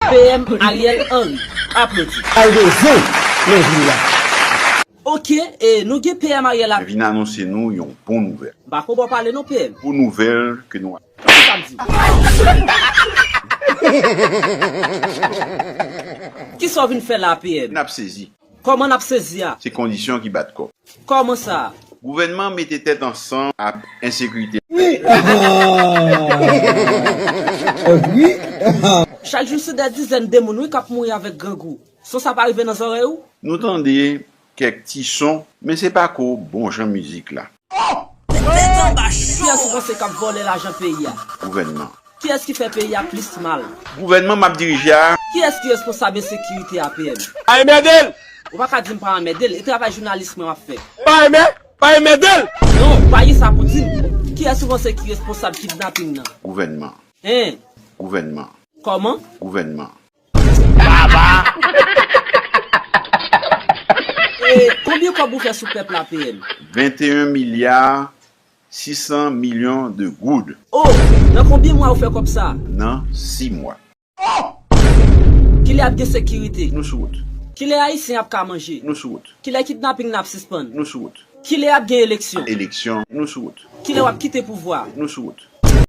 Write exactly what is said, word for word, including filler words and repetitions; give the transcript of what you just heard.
P M Ariel Henry, aplodi. Al de zen nan vil la. Ok, e nou gen P M Ariel la. Vin anonse nou yon bon nouvèl. M pa konprann pale non, P M. Bon nouvèl ke nou. Kisa w di? Kisa w vin fè la, P M? N ap sezi. Kòman n ap sezi a? Se kondisyon ki bat kò. Kòman sa? Gouvènman mete tèt ansanm ak ensekirite. Wi. Wi. Chak jou se dè dizèn de moun, wi, k ap mouri avèk grangou. Son sa pa rive nan zòrèy ou? Nou tande kèk ti son, men se pa ko bon jan mizik la. Kiyès ou panse k ap vòlè lajan peyi a? Gouvènman. Kiyès ki fè peyi a plis mal? Gouvènman m ap dirije a. Kiyès ki responsab ensekirite a, P M? Pa anmède l! Ou pa ka di m pa anmède l, e travay jounalis mwen m ap fè. Pa anmè-, pa anmède l! Non, ou pa gen sa pou di m. Kiyès ou panse ki responsab kidnaping nan? Gouvènman. Hein? Gouvènman. Kòman? Gouvènman. E konbyen kòb ou fè sou pèp la, P M? Venteyen milya sisan milyon de goud. Oh! Nan konbyen mwa ou fè kòb sa? Nan sis mwa. Kilè ap gen sekirite? Nou sou wout. Kilè Ayisyen ap ka manje? Nou sou wout. Kilè kidnaping nan ap sispann? Nou sou wout. Kilè ap gen eleksyon? Eleksyon, nou sou wout. Kilè w ap kite pouvwa? Nou sou wout.